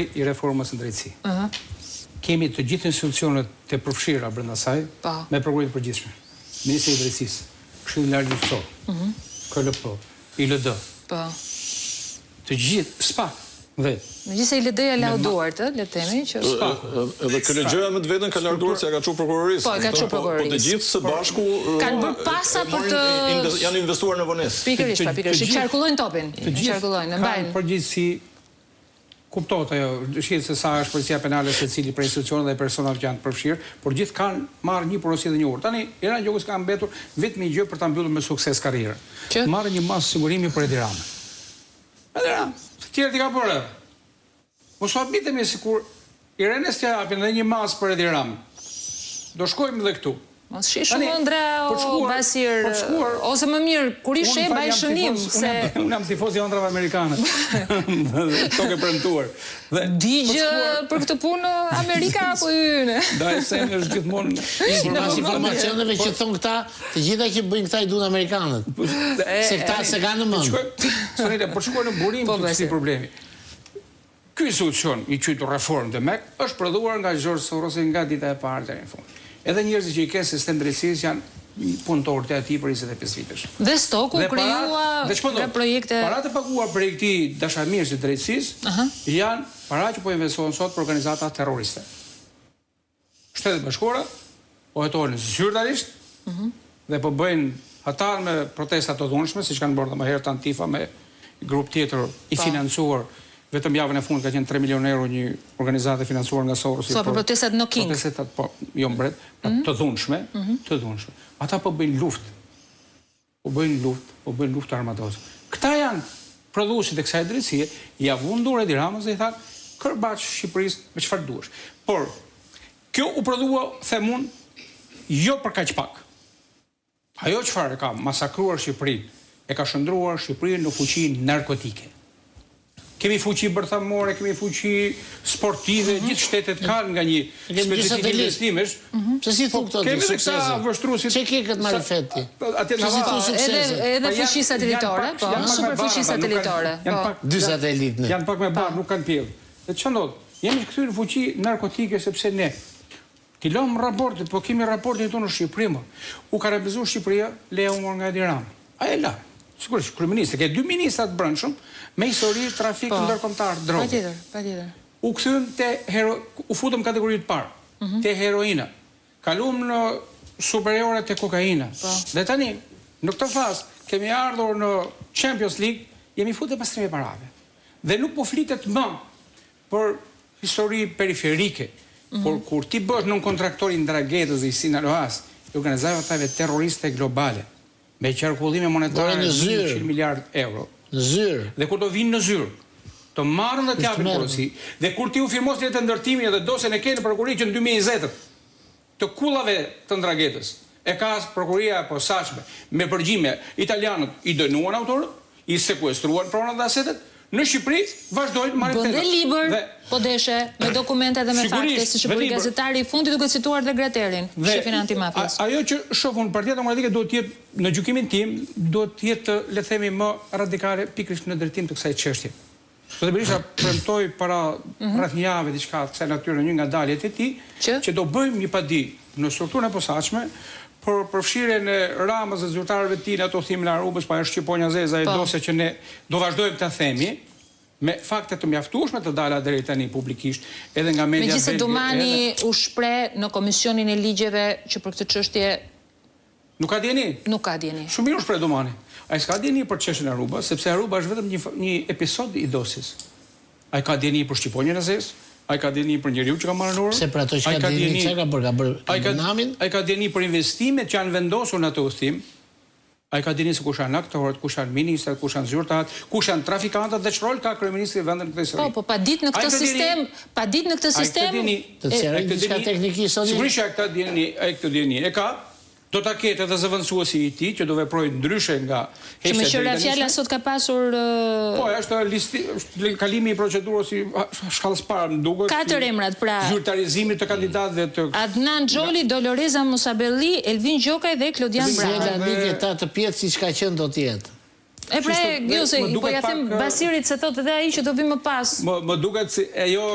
I reformës në drejtësi. Kemi të gjithë institucionet të përfshira brenda saj, po. me Prokurorinë e Përgjithshme, Ministrinë e Drejtësisë, Këshillin e Lartë Gjyqësor, KLP, ILD. Po. Të gjithë, SPAK dhe Megjithëse ILD-ja lau duart, ë, le të themi që SPAK. Edhe KLGJ-ja me të vetën ka larë duart se ja ka çuar prokurorisë. Po, e ka çuar prokurorisë. Po të gjithë së bashku kanë bërë pasa për të janë investuar në vonesë. Pikërisht, pra, pikërisht, qarkullojnë topin. Të gjithë qarkullojnë, e kanë mbajnë. përgjegjësi Kuptohet ajo, shihet se sa është përgjegjësia penale e secilit prej institucioneve dhe personave që janë të përfshirë, por gjithë kanë marrë një porosi dhe një urdhër. Tani, Erion Gjokës ka mbetur vetëm një gjë për ta mbyllur me sukses karrierën. Që? Të marrë një masë sigurimi për Edi Ramën. Edi Rama, të tjerët i ka bërë edhe. Mos u habitemi sikur Irenes t'ia japin edhe një masë për Edi Ramën. Do shkojmë dhe këtu. Mos shih shumë ëndrra o Basir, ose më mirë, kur i sheh mbaj shënim se Unë jam tifoz i ëndrrave amerikane. Tokë e premtuar. Dhe di gjë për këtë punë Amerika apo ynë? Ndaj Semi është gjithmonë Sipas informacioneve që thonë këta, të gjitha që bëjnë këta i duan amerikanët. Se këta s'e kanë në mend. Sonila, për të shkuar në burim po, të këtij problemi. Ky institucion, i quajtur reformë demek, është prodhuar nga Xhorxh Sorosi nga dita e parë deri në fund. Edhe njerëzit që i ke në sistem drejtësisë janë punëtorë të atij për 25 vitesh. Dhe stoku u krijua nga projekte Paratë e paguara prej këtij dashamirësi të drejtësisë janë para që po investohen sot për organizata terroriste. Shtetet e Bashkuara po hetohen zyrtarisht dhe po bëjnë hatanë me protesta të dhunshme, siç kanë bërë dhe më herët Antifa me grup tjetër i po. financuar vetëm javën e fundit ka qenë 3 milionë euro një organizatë e financuar nga Sorosi. Po, për protestat No King. Protestat, po, jo mbret, mm -hmm. të dhunshme, mm -hmm. të dhunshme. Ata po bëjnë luftë Po bëjnë luftë, po bëjnë luftë të armatosur. Këta janë prodhuesit e kësaj drejtësie, ia vunë dorën Edi Ramës dhe i thanë, kërbaç Shqipërisë me çfarë duash. Por kjo u prodhua, them unë, jo për kaq pak. Ajo çfarë e ka masakruar Shqipërinë, e ka shndërruar Shqipërinë në fuqi narkotike. Kemi fuqi bërthamore, kemi fuqi sportive, gjithë shtetet kanë nga një specifik investimesh. Pse si thu këto ti suksese? Pse ke këtë marifet ti? Pse si thu suksese? Edhe fuqi satelitore, po, super fuqi satelitore. Janë pak dy satelitë ne. Janë pak me barrë, nuk kanë pjellë. Dhe çfarë ndodh? Jemi kthyer në fuqi narkotike sepse ne T'i lëmë raportet, po kemi raportin këtu në Shqipëri më. U kanabizua Shqipëria, leja u mor nga Edi Rama. Ai e la. Sigurisht, kryeministri, ke dy ministra të brendshëm me histori trafik po. ndërkombëtar droge. Patjetër, patjetër. U kthyem te hero, u futëm në kategori të parë, mm -hmm. te heroina. Kaluam në superiore te kokaina. Po. Dhe tani, në këtë fazë, kemi ardhur në Champions League, jemi futur te pastrimi i parave. Dhe nuk po flitet më Për histori periferike, por kur ti bëhesh nënkontraktor i Ndranghetës dhe i Sinaloas, i organizatave terroriste globale, me qarkullime monetare 100 miliardë euro, në zyrë, dhe kur do vijnë në zyrë, të marrin dhe të japin porosi, dhe kur ti u firmos lejet e ndërtimit dhe dosjen e ke në prokurori që në 2020 të kullave të Ndranghetës, e ka prokuroria e posaçme, me përgjime, italianët i dënuan autorët, i sekuestruan pronat dhe asetet, në Shqipëri vazhdojnë marrin Bën dhe libër, Dhe po deshe, me dokumente dhe me fakte, siç e bëri gazetari i fundit duke cituar dhe Graterin, shefin e antimafias. Ajo që shoh unë, Partia Demokratike duhet të jetë, në gjykimin tim, duhet të jetë, le të themi, më radikale pikërisht në drejtim të kësaj çështje. Zoti Berisha premtoi para rreth një jave diçka të kësaj natyre në një nga daljet e tij, që do bëjmë një padi në strukturën e posaçme për përfshirjen e Ramës dhe zyrtarëve të tij në atë udhëtimin e Arubës, po ajo Shqiponja e Zezë, ajo po. dosje që ne do vazhdojmë ta themi me fakte të mjaftueshme të dala deri tani publikisht edhe nga media belge. Megjithëse Dumani u shpreh në Komisionin e Ligjeve që për këtë çështje Nuk ka dijeni? Nuk ka dijeni. Shumë mirë u shpreh Dumani. Ai s'ka dijeni për çështjen e Arubas, sepse Aruba është vetëm një një episod i dosjes. Ai ka dijeni për shqiponjën e zezë, ai ka dijeni për njeriun që ka marrë në urë. Pse për ato që ka dijeni, çka ka bërë, ka bërë, ka bërë namin? Ai ka dijeni për investimet që janë vendosur në atë udhëtim. Ai ka dijeni se kush janë aktorët, kush janë ministrat, kush janë zyrtarët, kush janë trafikantët dhe ç'rol ka kryeministri i vendit në këtë histori. Po, po paditë në këtë sistem, paditë në këtë sistem. Të sqarojmë diçka teknikisht Soni. Sigurisht që ai këtë dijeni, ai këtë dijeni e ka, do ta ketë edhe zëvendësuesi i tij që do veprojë ndryshe nga Që heshtja me e qëra deritanishme. fjala sot ka pasur Po, është listi, është kalimi i procedurës i shkallës së parë, më duket, katër emrat, pra zyrtarizimit të kandidatëve të Adnan Xholi, Doloreza Musabelli, Elvin Gjokaj dhe Klodian Braho. Sjella Nike ta të pjetë siç ka qenë do të jetë. E pra, jo, se po ja them Basirit se thotë edhe ai që do vi më pas. Më duket si e jo.